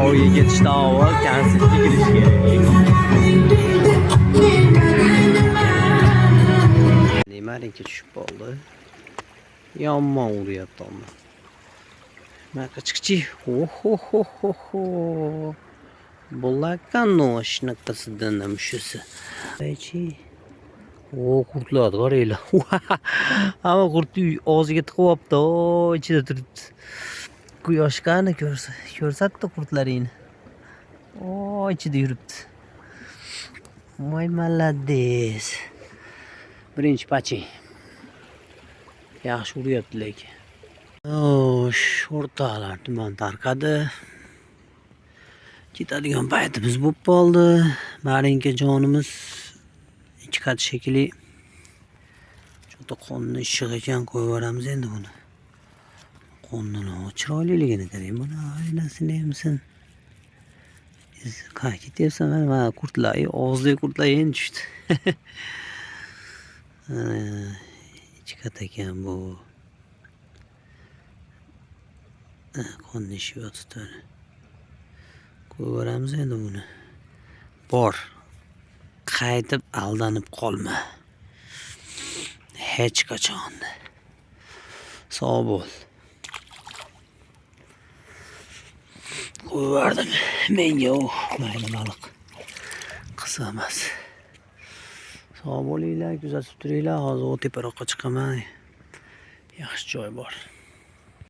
Ovga ketishdan avval konsertga kirish kerak. Nima tushib qoldi. Yomon uryapti ammo. Bunaqa chiqchi. Ho ho ho ho. Bularga shunaqasidan ham shusi. Aychi. O, qurtlarni qaranglar. Hamma qurtni og'ziga tiqib olibdi. O, ichida turibdi. Quyosh qani ko'rsa, ko'rsatdi qurtlaringni. O, ichida yuribdi. Voy, молодец. Birinchi пачин. Yaxshi uryapti lekin. Xo'sh, o'rtoqlar, tuman tarqadi. Ketadigan paytimiz bo'lib qoldi. Marinka jonimiz ikki qat shekilli. Juda qonni ishiq ekan, qo'yib yuboramiz endi buni. Qonnini chiroyliligini qarang buni, oynasini emsin. Qayerga ketyapsan? Mana, mana qurtlar, og'zidagi qurtlar endi tushdi. Ikki qat ekan bu. Qonni ishib yotibdi. Qo'yib yuboramiz endi buni. Bor. Qaytib aldanib qolma. Hech qachon. Sog' bo'l. Qo'yib yubordim. Menga u mayli baliq. Qiziq emas. Sog' bo'linglar, kuzatib turinglar. Hozir u teparoqqa chiqaman. Yaxshi joy bor.